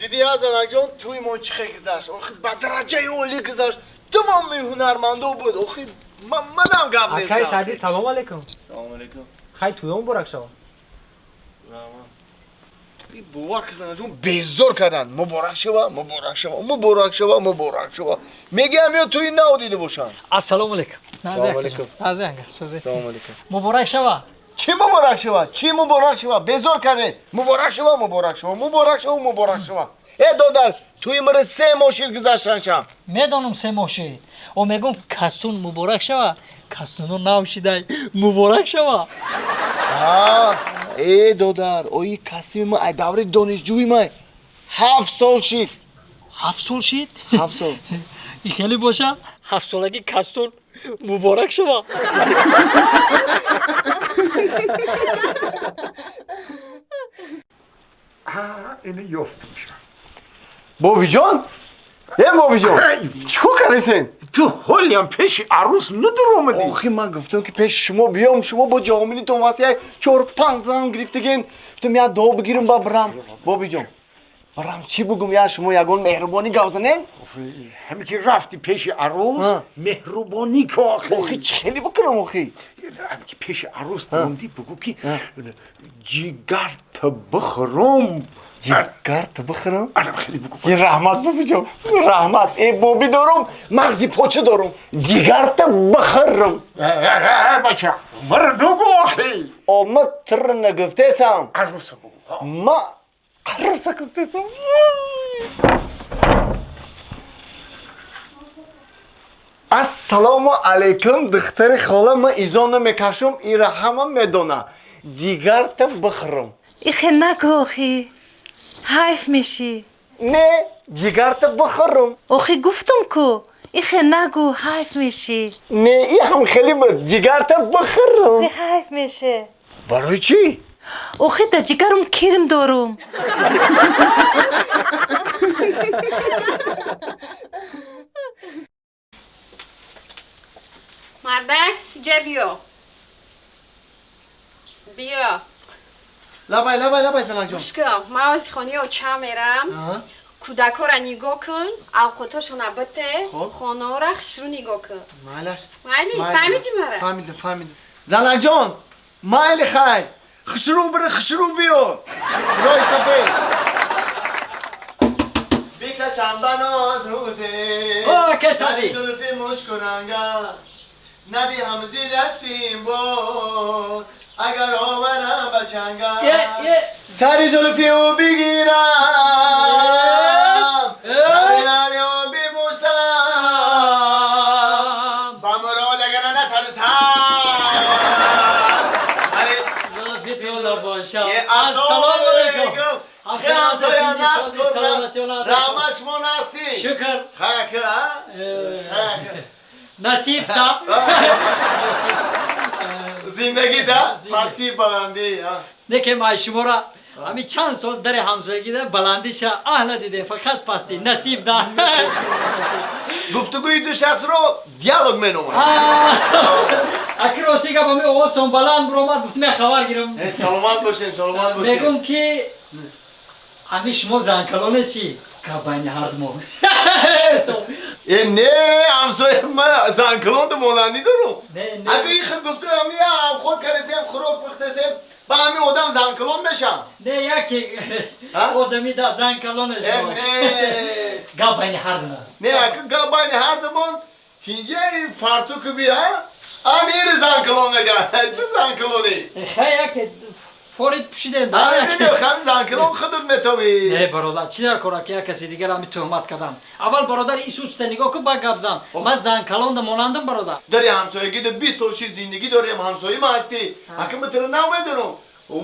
Диди азанакҷон, тӯи мо чӣ хел гузашт? Охи, ба дараҷаи олӣ гузашт. Тамоми ҳунармандо буд. Охи, манам гап Акай нестам. Саъдӣ, салому алейкум. Салому алейкум. Хай, тӯё муборак шава. Раҳмат. Бовар ки, занаҷон, безор карданд. Муборак шава, муборак шава, муборак шава, муборак шава. Мегӯям, ё тӯи нав дида бошанд. Ассалому алейкум. Салому алейкум. Салому алейкум. Муборак шава. Чӣ муборак шава, чӣ муборак шава? Безор кардед. Муборак шава, муборак шава, муборак шава, муборак шава. Э, додар, тӯи мара 3 моҳ шид гузаштаншам. Медонам, 3 моҳ шид. О, мегум, кастун муборак шава, кастуно нав шидай, муборак шава. Э, додар, ои касими ма ай давраи донишҷӯи май, 7 сол шид. 7 сол шид? 7 сол. И хеле боша, ҳафтсолаги кастун муборак шава. Ини ёфтум ша. Бобиҷон, э, бобиҷон, чӣ кор кардесен? Ту ҳолиам пеши арӯс надуромадӣ? Охи, ман гуфтам, ки пеши шумо биём. Шумо бо ҷомилитон васияй чор панҷ зан гирифтагин. Гуфтам, як дуо бигирам, ба бирам. Бобиҷон, бирам, чӣ бугум? Я шумо ягон меҳрубонӣ гап занем. Ҳаме ки рафти пеши арӯс, меҳрубонӣ ко охи. Охи, чӣ хеле бикунам, охи? Ҳаме ки пеши арӯс дуромдӣ, бугӯ, ки ҷигарта бихӯрам. Ҷигарта бихӯрам? Анам хеле бугӯ. Е, раҳмат, бобиҷон, раҳмат. Э, боби дорум, мағзи поча дорум. Ҷигарта бихӯрам. Бача, мара нугӯ охи. О, ма тир нагуфтесам. Арӯса бугӯ. Ма арӯса гуфтесам. Ассалому алайкум, духтари хола. Ма изон намекашум, ира ҳама медона. Ҷигарта бихӯрам. Ихе нагӯ, охи, ҳайф мешӣ. Не, ҷигарта бихӯрам. Охи, гуфтум ку, ихе нагӯ, ҳайф мешӣ. Не, и ҳам хеле буд. Ҷигарта бихӯрам. Охи, ҳайф меше. Барои чӣ? Охи, дар ҷигарум кирм дорум. Мардак, иҷа биё, биё. Лабай, лабай, лабай, занакҷон. Гӯш кун, ман ози хонаи оча мерам. Кӯдакҳоро нигоҳ кун, авқотошона бите. Хоб. Хонаҳоро хушрӯ нигоҳ кун. Майлаш. Майли, фаҳмидӣ мара? Фаҳмидам, фаҳмидам, занакҷон, майли. Хай, хушрӯ бира, хушрӯ биё. Роҳи сафед бикашам ба ноз рӯзе. О, акай Саъдӣ. Зулфи мушкуранга нади ҳамзи дастим бод, агар оварам ба чанга. Е, е. Сари зулфи ӯ бигирам, лали ӯ бибусам, ба мурод агар натарсам, сари Зулфи ту боша. Е, Ассалому алейкум. Чӣ ҳамсоя, наст? Саломатиён. Раҳмат, шумо насти? Шукр. Хаяка, хаяка. Насиб да, насиб. Зиндагӣ да пастӣ, баландӣ. Не ки май шуморо ҳамин чанд сол дари ҳамсоягида баландиша аҳ надидем, фақат пастӣ. Насиб да. Гуфтугӯи ду шахсро диалог меноманд. Аки, рости гап, ҳами овозсон баланд буромад, гуфтим, як хабар гирам. Саломат бошед, саломат бошед. Мегум, ки ҳамин шумо занкалоне чӣ гап байни ҳарду мо? Э, не, ҳамсоя, ма занкалонду монандӣ дорум. Не, не. Агар ин хел гуфту, ҳами ход кардесем, хӯрок пухтесем, ба ҳами одам занкалон мешам. Не, яке одами да занкалоне шумо. Не. Гап байни ҳарду мо. Не, ака, гап байни ҳардумон тинҷаи фартуку би, а амири занкалон меган, ту занкалонӣ. Хай, яке форид пӯшидем. Ҳами занкалон худут метовӣ. Не, бародар, чӣ дар кора, ки як каси дигар ҳами туҳмат кардам. Аввал, бародар, исуста нигоҳ кун, ба гап зан. Ман занкалонда монандам, бародар? Дари ҳамсоягида 20 сол шид зиндагӣ дорем, ҳамсоя ма ҳастӣ. Ака, ма туро нав медонам,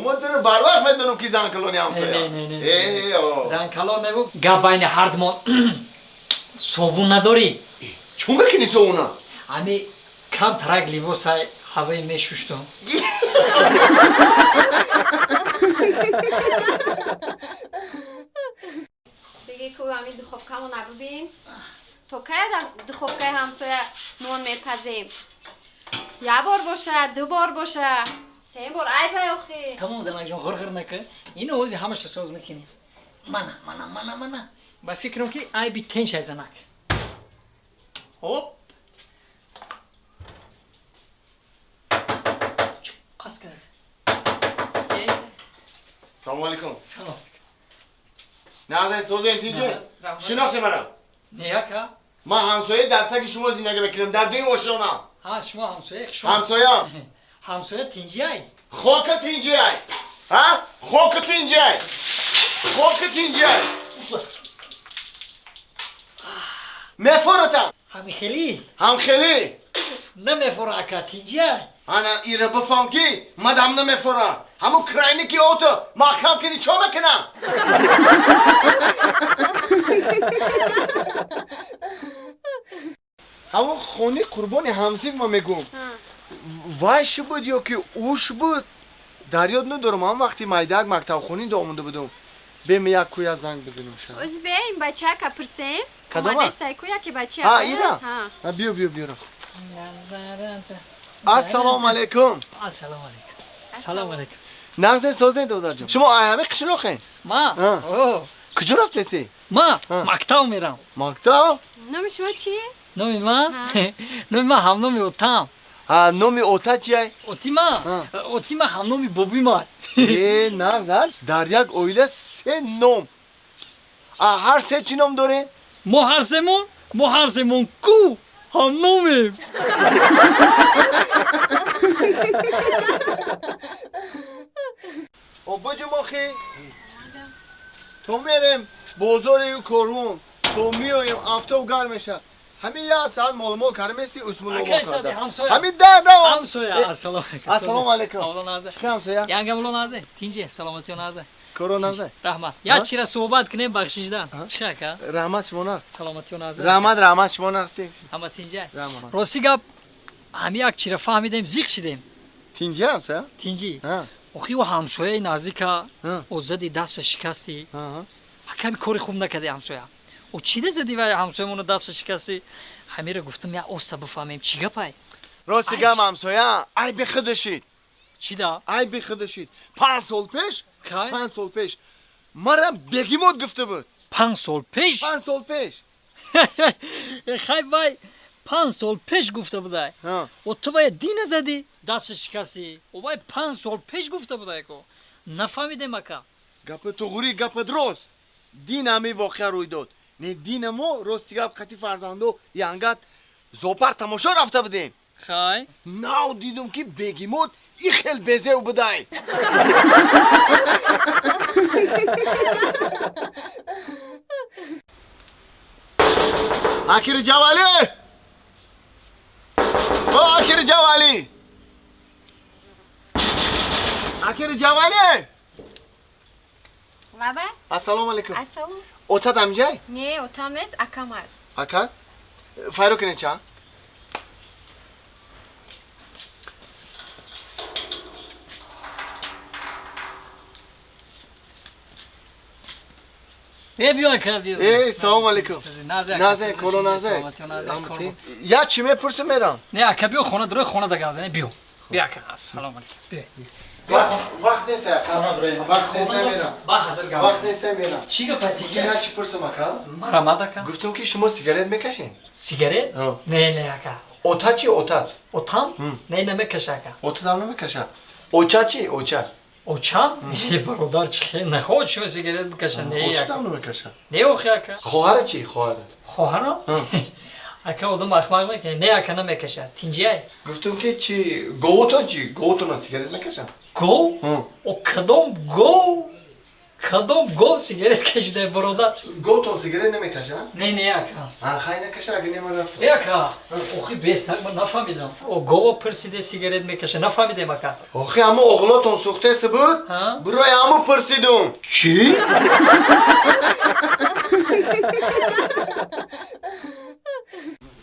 ма туро барвақт медонам, ки занкалони ҳамсоя. Не, не, не, занкалон неву. Гап байни ҳардумон, собун надорӣ? Чун мекунӣ собуна? Ҳами кам тарак либосай ҳавои мешуштум. Биги ку, ҳами духовкамона бибин. То кая дар духовкаи ҳамсоя нон мепазем? Як бор боша, ду бор боша, се бор айбай, охи. Тамом, занакҷон, ғирғир накун. Ину ози ҳамаша соз мекунем. Мана, мана, мана, мана. Ба фикрам ки айби теншай занак. Оп. Қас кардааст. Салом алейкум. Салом. Нағзен созен тинҷе? Шинохти мана? Не ака. Ман ҳамсоя дар таги шумо зиндагӣ мекунам, дар дуюм ошёнам. Ҳа, шумо ҳамсоя шумо. Ҳамсоям. Ҳамсоя тинҷиай? Хока тинҷиай. Ҳа? Хока тинҷиай. Хока тинҷиай. Мефоратам. Ҳамихелӣ? Ҳамхелӣ. Намефора ака, тинҷиай. Ана ира бифаҳм ки мадам намефора. Ҳамун крайники ото маҳкам кини чо мекунам? Ҳамон хони қурбони ҳамсиф ма мегӯм. Вайш буд ё ки уш буд? Дар ёд надорам, ҳам вақти майдаак мактабхонӣ омода будум. Бем як кӯя занг бизанем ша. Оз бе ин бачака пурсем. Кадома? Омадестай ку яке бача. Ҳа, ира? Ҳа. Биё, биё, биё рафт. Ассалому алайкум. Ассалому алайкум. Салому алайкум. Нағзе созен додарҷон. Шумо ай ҳами қишлоқен? Ма? О. Куҷо рафтеси? Ма мактаб мерам. Мактаб? Номи шумо чи? Номи ман? Номи ман ҳамноми отам. Ҳа, номи ота чи ай? Оти ма? Оти ма ҳамноми боби ман. Э, нағз, дар як оила се ном. А ҳар се чӣ ном дорем? Мо ҳар семон? Мо ҳар семон ку ҳамномем. Обоҷумохи то мерем бозори корвон, то меоем афтоб гарм мешавад. Ҳамин як саат молмол карда меси усмулло карда. Ҳамин дар дар. Ҳамсоя, ассалому алайкум. Ассалому алайкум. Чӣ ҳамсоя? Янга мулло назе. Тинҷе, саломатиё назе. Коро назе. Раҳмат. Як чира суҳбат кунем бахшишдан. Чӣ ака? Раҳмат шумо нағз. Саломатиё назе. Раҳмат, раҳмат шумо нағз. Ҳама тинҷе. Рости гап ҳамин як чира фаҳмидем, зиқ шидем. Тинҷи ҳамсоя? Тинҷи. Охи ӯ ҳамсояи наздика о зади даста шикастӣ. Ками кори хуб накарди ҳамсоя. О чӣ зади вай ҳамсоямона даста шикастӣ? Ҳамира гуфтам я оста бифаҳмем чӣ гапай? Рости гап ҳамсоя, айби худашид. Чӣ да? Айби худашид. 5 сол пеш, 5 сол пеш мара бегимот гуфта буд. 5 сол пеш? 5 сол пеш. Хай вай 5 сол пеш гуфта будай. О ту вай дина задӣ, даста шикастӣ. О вай 5 сол пеш гуфта будай ко. Нафаҳмидем ака. Гапи туғрӣ, гапи дуруст. Дин ҳамин воқеа рӯй дод. Не дина мо рости гап қати фарзандо янгат зоопарк тамошо рафта будем. Хай. Нав дидум ки бегимот и хел безев будай. Акири Ҷавалӣ! О, Акири Ҷавалӣ! Акири Ҷавалӣ! Лаба? Ассалому алайкум. Ассалом. Отат амҷай? Не, отам нест, акам аст. Акат? Файро кунед ча? Э, биё ака, биё. Э, салом алейкум. Назе, Назе, коро назе. Я чӣ мепурсам мерам? Не, ака, биё хона, дарои хона да гап занем, биё. Биё ака, ассалому алейкум. Биё. Вақт нест ака. Вақт нест мерам. Ба ҳазир гап. Вақт нест мерам. Чӣ гап айтӣ? Я чӣ пурсам ака? Марамад ака. Гуфтам ки шумо сигарет мекашед? Сигарет? Не, не ака. Ота чӣ отат? Отам? Не, намекаша ака. Отатам намекашад. Оча чӣ? Оча. Очам? Не, бародар, чӣ нахоҳад шумо сигарет бикаша? Не, очатам намекашад. Не, охи ака. Хоҳара чӣ? Хоҳара. Хоҳарам? Ака одам ахмақ мекунад. Не, ака намекашад. Тинҷиай. Гуфтам ки чӣ говотон чӣ? Говотона сигарет мекашад? Гов? О кадом гов? Кадом гов сигарет кашида, бародар? Говтон сигарет намекашад? Не, не, ака. А, хай накаша, агар не ман рафтам. Не, ака. Охи бес, ман нафаҳмидам. О гова пурсиде сигарет мекаша, нафаҳмидем ака. Охи ҳамо оғлотон сӯхтеси буд? Бирои ҳамо пурсидум. Чӣ?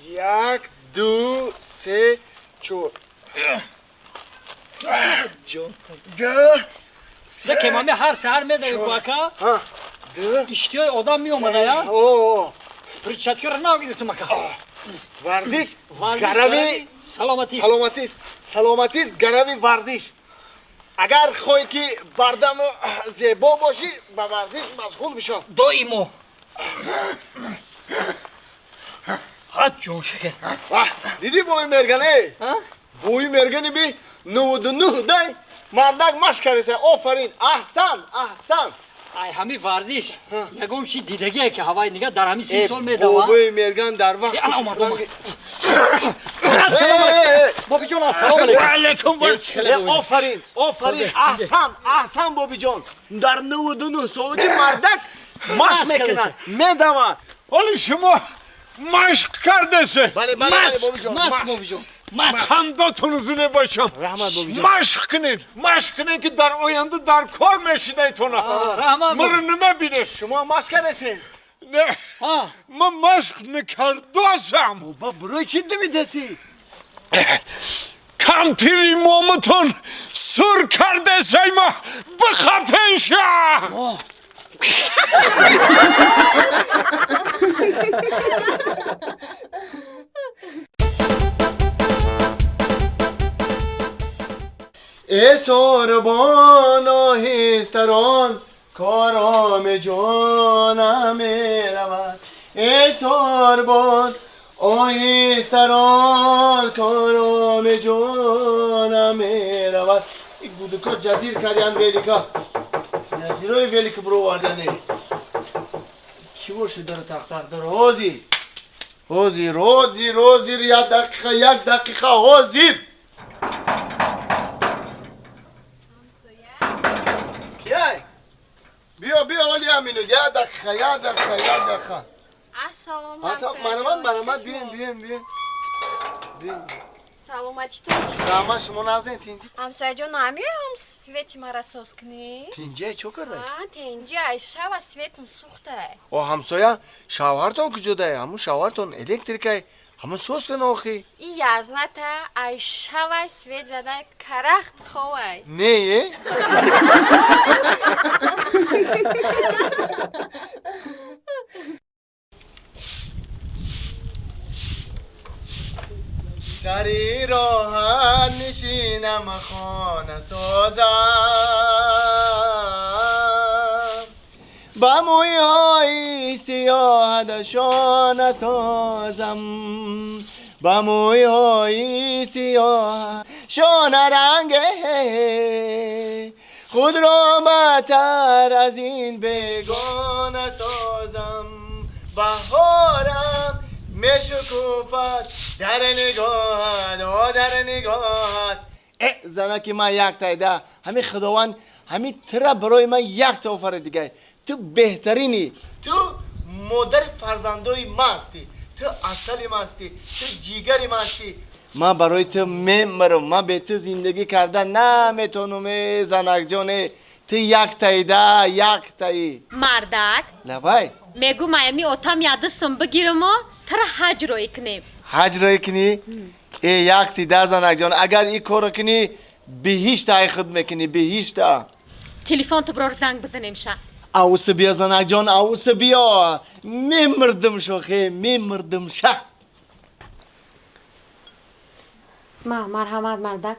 Як, ду, се, чор. Ҷон. Заке мами ҳар саҳар медавӣ ку ака? Иштиёи одам меомада я? Перчаткаро нав гирифтам ака. Варзиш гарави саломатист. Саломатист. Саломатист гарави варзиш. Агар хоҳӣ ки бардаму зебо бошӣ, ба варзиш машғул бишав. Доимо. Ҳа, ҷон шакар. Дидӣ бӯи мергане? Бӯи мергани би 99 дай мардак машқ кардеса. Офарин, аҳсан, аҳсан. Ай ҳами варзиш ягон чи дидагие ки ҳавай нига дар ҳами 30 сол медава. Бӯи мерган дар вақт. Бобиҷон, ассалому алайкум. Ва алайкум ассалом. Офарин, офарин, аҳсан, аҳсан бобиҷон. Дар 99 солаги мардак машқ мекунад, медава. Ҳоли шумо машқ кардесе. Бале, бале, бобиҷон. Машқ, бобиҷон. Машқ. Хандатон зуне бошам. Раҳмат, бобиҷон. Машқ кунед, машқ кунед ки дар оянда дар кор мешидайтона. Раҳмат. Маро намебинед. Шумо машқ кардесед? Не. Ман машқ накардасам. Ба барои чӣ думидаси? Кампири моматон сур кардесай ма бихапенша. ای سربان آهستران کارام جانم رود. ای سربان آهستران کارام جانم رود. این گودکا جزیر کردن ولیکا جزیرای ولیک برو وردنه کی باشه داره تخت تخت داره. حاضر حاضر حاضر حاضر. یک دقیقه یک دقیقه حاضر. بیا بیا علی امینو. یک دقیقه یک دقیقه یک دقیقه. السلام. مرحبا مرحبا. بیاین بیاین بیاین بیاین. سلامتیتون چی؟ رحمت شما نازنین تینجی. همسایه جان نمیای هم سویتی مرا ساز کنی؟ تینجی چه کرده؟ تینجی ای شب سویتم سوخته. او همسایه شوهرتون کجا ده؟ همون شوهرتون الکتریکه همون سوز کنه آخی. این یزنته ای شب سویت زده کرخت خواه. نه؟ سری راحت نشینم خانه سازم، با مویهای سیاه شانه سازم، با مویهای سیاه شانه رنگ خود را بتر از این بیگانه سازم. بهارم میشکوفد در نگاهت، آ در نگاهت. زنکی من یک تایده همین خداوند همین تره برای من یک تا آفرید دیگه. تو بهترینی، تو مادر فرزندای ما هستی، تو اصل ما هستی، تو جیگر ما هستی. من برای تو میمیرم، من به تو زندگی کردن نمیتونم زنک جان. تو یک تایده یک تایی. مردک لبای میگو مایمی اوتام یادسم بگیرم و تر حج روی کنیم. حج روی کنی؟ ای یک تیده زنک جان، اگر این کارو کنی بهشت ای خود میکنی، بهشت. تلفن تو برار زنگ بزنیم شا. اوس بیا زنک جان، اوس بیا. میمردم شوخی، میمردم شا. ما مرحمت مردک.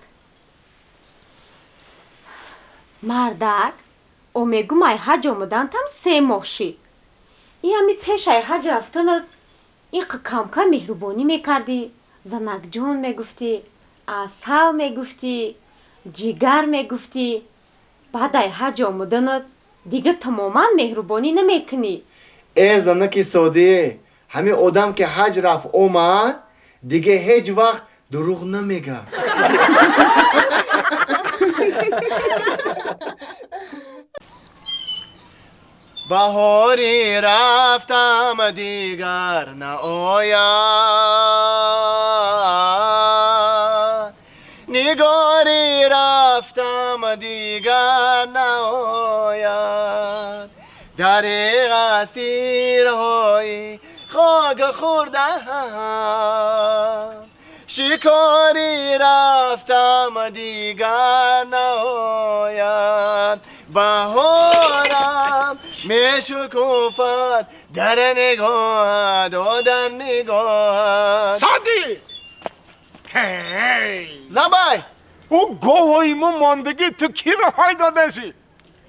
مردک او میگو مای حج اومدن تام 3 ماه شید. ای همی پیش ای حج رفتن ایق کم کم مهربونی میکردی، زنک جون میگفتی، عسل میگفتی، جیگر میگفتی. بعد ای حج آمدنت دیگه تماما مهربونی نمیکنی. ای زنکی ساده، همین آدم که حج رفت اومد دیگه هیچ وقت دروغ نمیگه. بهاری رفتم دیگر نآید، نگاری رفتم دیگر نآید، دریغ از تیرهای خاک خوردم، شکاری رفتم دیگر نآید، بهارم میشکوفد در نگاهت، آ در نگاهت. سادی هی زنبای Ӯ говои мо мондагӣ ту киро ҳай додасӣ?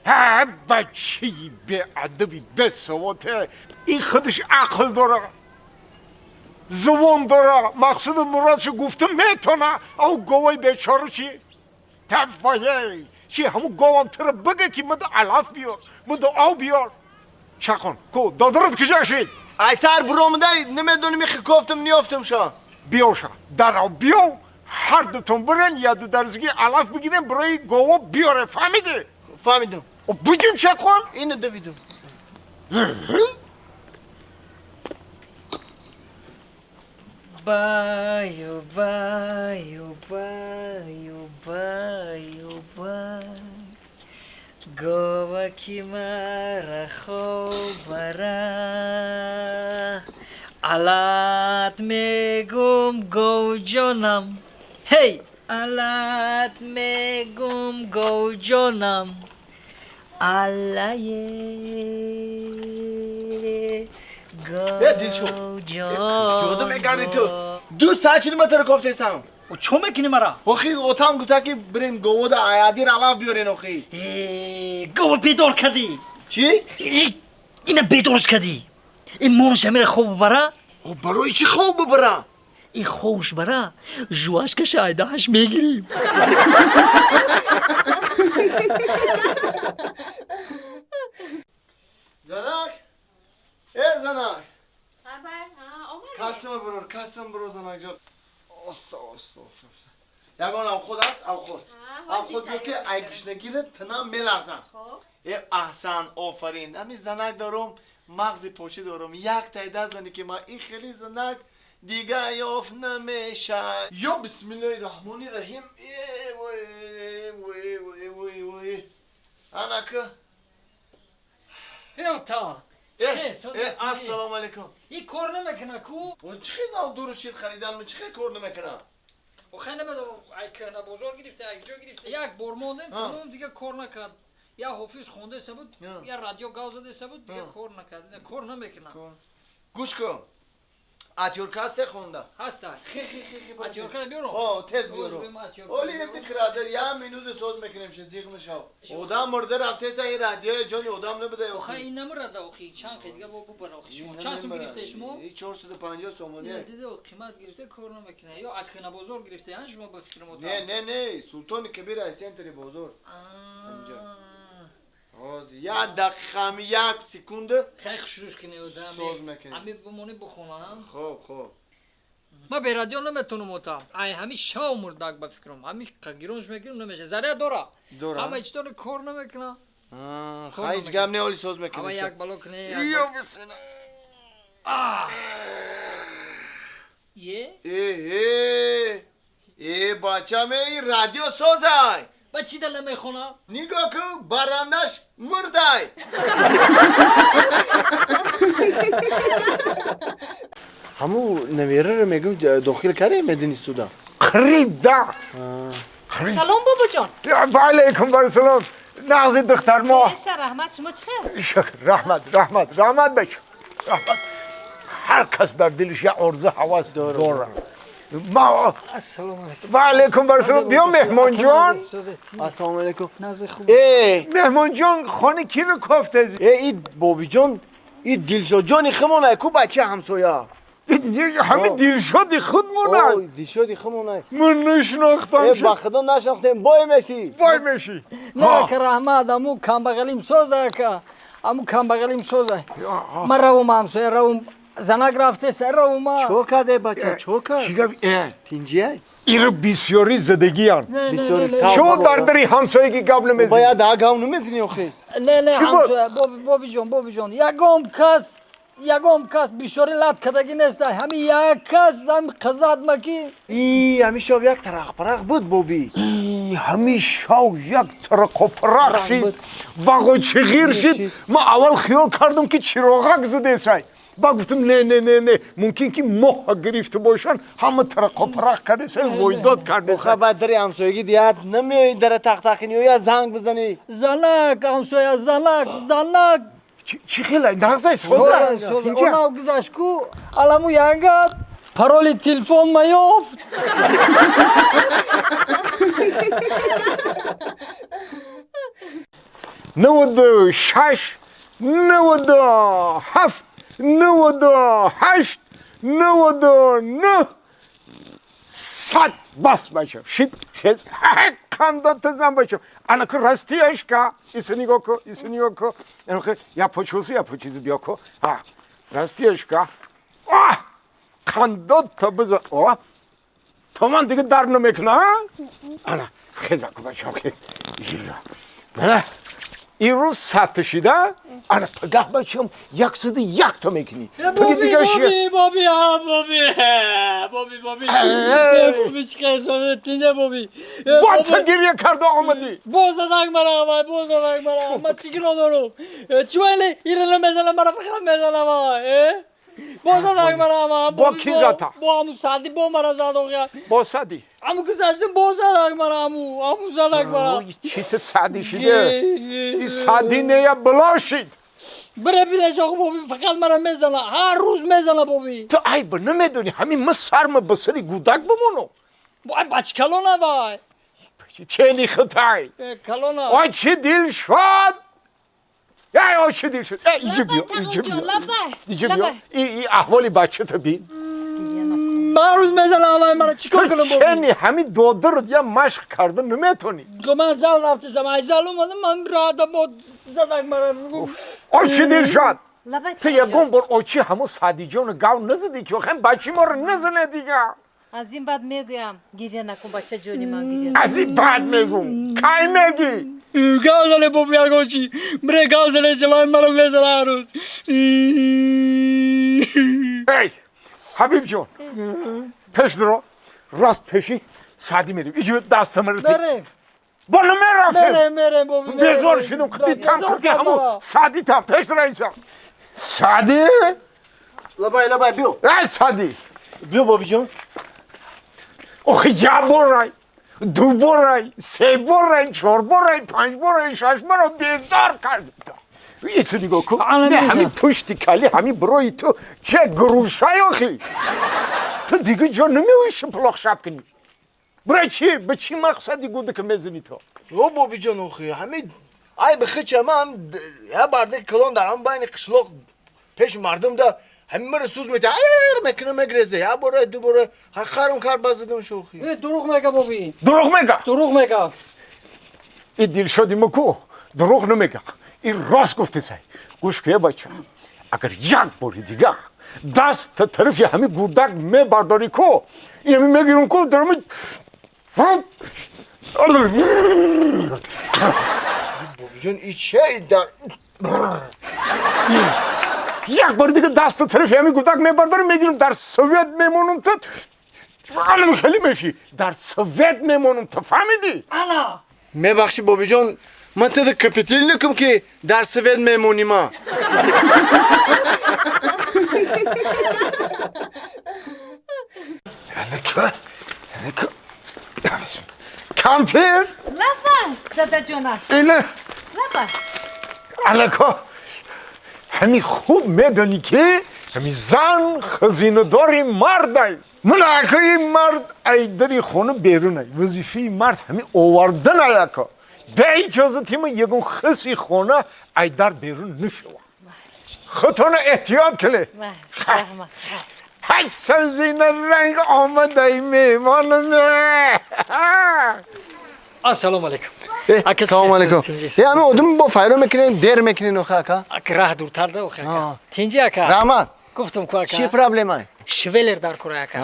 Ҳа, бачаи беадаби бесавоте, ин худаш ақл дора, зубон дора, мақсуду муродшо гуфта метона. Ав говои бечора чи? Таввае, чи ҳамун говам туро бига ки муду алаф биёр, муду об биёр. Чақон, ку додарат куҷо шид? Ай сар буромада намедонем, ихи кофтам ниёфтам ша. Биёша, дарав биё, ҳар дутон бирен, яду дарзги алаф бигирем, барои гово биёре, фаҳмидӣ? Фаҳмидам. Буҷим, чақон. Ина давидам. Баю, баю, баю, баю, бай, гова ки мара хобара, алат мегум, говҷонам, ҳей, алат мегум, говҷонам, аллае. Ҷоду мекарди ту. 2 соат шуд, ма туро кофтесам. Чо мекунӣ мара? Охи, отам гуфта ки бирем говода аядир алаф биёрен, охи. Гова бедор кардӣ. Чӣ? Ина бедорш кардӣ. Ин монш ҳамира хоб бара? Барои чӣ хоб бибара? Ин хобш бара, жуашкаша айдаҳаш мегирим. Занак, э занак. Касима бирор, касима бирор, занак ҷон. Оста, оста, оста. Ягон авход аст, авход. Авход биё ки ай гушнагира тинам меларзам. Э аҳсан, офарин. Ҳами занак дорум, мағзи почӣ дорум. Як тайда зани ки ман ин хели занак дига ёфт намешад. Ё бисмиллоҳи раҳмони раҳим. Э вой, вой, вой, вой, вой. Анака. Ёта. Ассалому алайкум. И кор намекуна ку? Чӣ хел нав дуру шир харидан, чӣ хел кор намекуна? Охай намедонам, ай кӯҳна бозор гирифта, ай ҷо гирифта. Як бор мондем, тамом дига кор накард. Я ҳофиз хондаеса буд, я радио гав задаеса буд, дига кор накард. Кор намекуна. Гӯш кун. Атёрка ҳасте хонда? Ҳаста. Хи хи хи хи. Атёркара биёрам? О, тез биёрам. Оли якди крадер, я минута соз мекунем, ше зиқ нашав. Одам мурда рафтеса, ин радиои ҷони одам набуда. Охай ин намурада, охи чанд хе дига бо бубара, охи шумо. Чанд сум гирифта шумо? 450 сомонӣ. Дида, қимат гирифта, кор намекуна. Ё акна бозор гирифта, ан шумо ба фикрам ота. Не, не, не, Султони Кабир ай центри бозор. Инҷа. Ҳозир як дақиқа, ҳами як секунда. Хай хушрӯш кунӣ одам. Соз мекунем. Ҳами бимонӣ бихонам. Хоб, хоб. Ман бе радио наметонам ота. Ай ҳами шав мурдак ба фикрам. Ҳами гиронш мегирам намеша. Заря дора. Дора. Ҳама ҳеч дора кор намекуна. Хай ҳеч гап не, оли соз мекунем. Ҳама як бало кунӣ. Ё бисмилла. Е? Э, э, бачам, эй радио созай. Ба чӣ дала мехонам? Нигоҳ кун, барандаш мурдай. Ҳаму навераро мегум, дохил кардем мединистуда. Қариб да. Салом, бобоҷон. Ва алайкум вассалом. Нағзи, духтар мо. Раҳмат, шумо чӣ хел? Шукр, раҳмат, раҳмат, раҳмат бача. Раҳмат. Ҳар кас дар дилаш як орзу ҳавас дорад. Ма Ассалому алайкум. Ва алайкум вассалом. Биё, меҳмонҷон. Ассалому алайкум. Назди хуб. Э, меҳмонҷон, хони киро кофтази? Э, и бобиҷон, и Дилшодҷони химонай ку, бача ҳамсоя. Ҳами Дилшоди худмонай. Дилшоди химонай. Ман нашинохтам. Э, ба худо нашинохтем, бой мешӣ. Бой мешӣ. Не, ака, раҳмат, аму камбағалим соза, ака. Аму камбағалим соза. Ман равум ҳамсоя, равум. Занак рафтеса, равум. Чо карде, бача, чо кард? Чӣ гап? Тинҷия? Иро бисёрӣ задагиян. Бисёрӣ. Шумо дар дари ҳамсоягӣ гап намезанед. Бояд да гап намезанӣ охи. Не, не, ҳамсоя, бобиҷон, бобиҷон, ягон кас, ягон кас бисёрӣ лат кардагӣ нест. Ҳами як кас ҳами қазат маки. И ҳами шоб як тарақпарақ буд, боби. Ҳами шав як тарақопарақ шид, вағу чиғир шид. Ман аввал хиёл кардам ки чироғак задесай. Ба гуфтам, не, не, не, не, мумкин ки моҳ гирифта бошанд, ҳама тарақопарақ кардесай, войдод кардесай. Оха, баъд дари ҳамсоягӣ дият намеои, дара тақтақ кунӣ ё я занг бизанӣ. Занак, ҳамсоя, занак, занак. Чӣ хела нағзай соза? Онав гузашт ку, аламу янгат пароли телефон ма ёфт. 96 97 98 99 100 бас бачам шит хез қандат зан бачам анаку растияшка исинигоко исинигоко я почулси я почизи биёко а растияшка а қандат бизан о то ман дига дар намекуна ана хезаку бачам хез мана ин рӯз 100 шида ана пагаҳ бачам 101 та мекунӣ. Боби боби боби боби боби боби чӣ қисода тинҷа боби. Бо ту гиря карда омадӣ. Боз задак мара вай, боз задак мара. Ман чӣ гуноҳ дорам? Чӣ вайли ира намезанам, мара фақат мезанам вай. Боз задак мара. Бо ки зада? Бо ҳаму Саъдӣ бо мара зад охир. Бо Саъдӣ? Ҳаму гузаштам боз задак мара ҳаму, ҳаму задак мара. Чӣ ту Саъдӣ шиде? И Саъдӣ нея бало шид. Бире бинеш охо боби фақат мара мезана, ҳар рӯз мезана боби. Ту айб намедонӣ, ҳамин ма сарма ба сари гудак бимонам. Вай бачи калона вай. Чели хитай. Калона. Ой чӣ дил шуд. Эй ой чӣ дил шуд. Эй иҷи биё, иҷи биё. Иҷи биё. И аҳволи бачата бин. Ҳар рӯз мезана вай мара чӣ кор кунам боби? Чени ҳамин додарат я машқ карда наметонӣ. Ман зал рафтасам, ай зал омадам, ман рада бо задак мара. Ой чӣ дил шуд. Ту ягон бор очи ҳамун Саъдиҷону гав назадӣ ки охир бачи моро назане дига. Аз ин баъд мегӯям гиря накун бача ҷони ман гиря. Аз ин баъд мегӯм. Кай мегӣ? Гав зане боби ягон чӣ. Бире гав зане шавай маро мезана ҳар рӯз. Эй Ҳабиб ҷон, пеш дуро рост пеши Саъдӣ мерем. Иҷи дастамаро мерем. Боло мерафтем. Мерем, мерем боби. Безор шудам қити там қити ҳамун Саъдӣ там пеш дура инсон. Саъдӣ? Лабай лабай биё. Эй Саъдӣ. Биё бобиҷон. Охи як борай, ду борай, се борай, чор борай, панҷ борай, шаш борай безор кардам. Ису нигоҳ кун. Не ҳамин пушти кали ҳамин бирои ту че грушай охи. Ту дига ҷо намеоӣ шиплоқ шаб кунӣ. Бирай чи? Ба чӣ мақсади гудака мезанӣ ту? О бобиҷон охи ҳамин айби хича ман я бардаки калон дар ҳамин байни қишлоқ пеши мардум да ҳамин маро сӯз метиҳад мекуна мегрезе я бора ду бора харум кар базадам шохи. Дурӯғ мега боби. Дурӯғ мега? Дурӯғ мега. И дилшоди ма ку дурӯғ намега. И рост гуфтесай. Гӯш куя бача. Агар як бори дигар даст та тарафи ҳамин гудак мебардорӣ ку инами мегирам ку дарами бобиҷон и че дар як бори дигар даст та тарафи ҳамин гудак мебардорӣ мегирам дар совет мемонам ту алам хеле мешӣ дар совет мемонам ту фаҳмидӣ? Ана мебахшӣ бобиҷон ман туда капитилникам ки дар совет мемонӣ ма. Кампир? Лабай, дадаҷонаш. Ина. Лабай. Алако, ҳамин хуб медонӣ ки ҳамин зан хазинадори мардай. Ман ака ин мард ай дари хона берунай. Вазифаи мард ҳамин оварданай ака. Бе иҷозати ман ягон хиси хона ай дар берун нашава. Худтона эҳтиёт кунед. Ҳай сабзина ранг омадай меҳмонам. Ассалому алайкум. Салому алайкум. Ҳамин одам бо файро мекунем, дер мекунем охе ака. Ака раҳ дуртар да охе ака. Тинҷи ака. Раҳмат. Гуфтам ку ака. Чӣ проблема? Швеллер дар кора ака.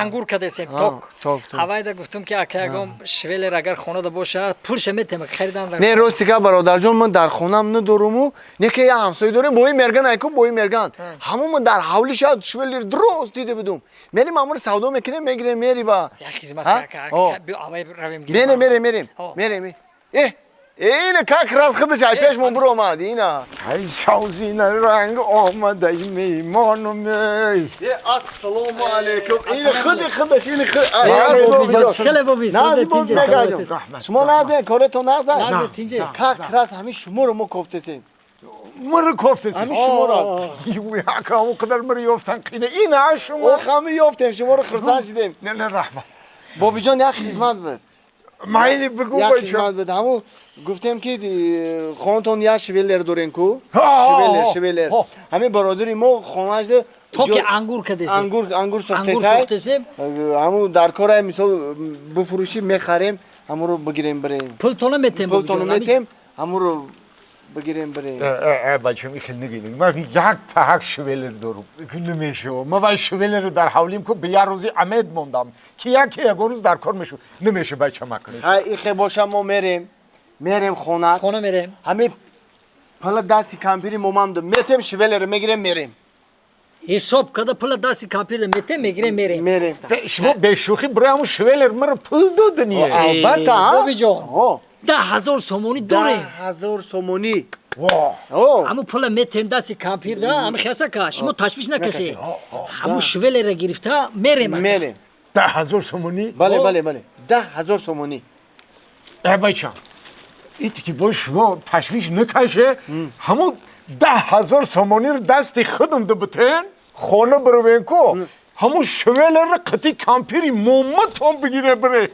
Ангур кадесем ток. Ҳавайда гуфтам ки ака ягон швеллер агар хонада бошад, пулша метем харидам дар. Не рости гап бародарҷон, ман дар хонам надоруму, не ки я ҳамсоя дорем, бои мерган айку, бои мерган. Ҳамон ман дар ҳавли шад швеллер дуруст дида будум. Мерим амр савдо мекунем, мегирем, мери ба. Я хизмат ака, биё ҳавай равем гирем. Мерем, мерем, мерем. Мерем. Ина как раз худаш ай пеш мон биромад ина. Ай савзина ранг омадай меҳмонум. Ассалому алайкум. Ина худи худаш ина худ. Хеле боби. Шумо назен, коратон назен. Назен тинҷе. Как раз ҳамин шуморо мо кофтесем. Маро кофтесем. Ҳамин шуморо. Ака он қадар маро ёфтан қина. Ина шумо. Ох ҳамин ёфтем, шуморо хурсанд шудем. Не, не раҳмат. Бобиҷон як хизмат буд. Майли, бигӯ, Як бача. хизмат буд. Ҳамун гуфтем, ки хонатон як швеллер дорем ку. Ҳа, Швеллер, ҳа, швеллер. ҳа. Ҳамин бародари мо хонаашда То ки ангур кадесем. Ангур Ангур сохтесай. сохтесем. Ҳамун дар кора, мисол, бифурӯшӣ, мехарем, ҳамунро бигирем, бирем. Пултона метем. Пултоно метем, ҳамунро бигирем, бирем. Бачам, хел нагинем. Ман як таҳак швеллер дорум, намешава. Ман вай швеллерро дар ҳавлим ку, ба як рӯзи амед мондам, ки яке ягон рӯз дар кор мешав. Намеша, бача, макунед. Ҳай, ихе боша, мо мерем хона. Хона мерем. Ҳамин пала дасти кампири момамду метем, швеллерро мегирем, мерем. Ҳисоб када, пула дасти кампирда метем, мегирем, мерем. Мерем. Шумо бешӯхӣ барои ҳамун швеллер маро пул додание? Албатта. Бобиҷон. 10 000 сомонӣ дорем. 10 000 сомонӣ. Во! Ҳамун пула метем дасти кампирда, ҳами хасака, шумо ташвиш накашед, ҳамун швеллера гирифта мерем, ака. Мерем. 10 000 сомонӣ? Бале, бале, бале, 10 000 сомонӣ. Э, бачам, ите ки бо шумо ташвиш накаше, ҳамун 10 000 сомониро дасти худам дубитен, хона бировен ку, ҳамун швеллерро қати кампири моматон бигире, бире.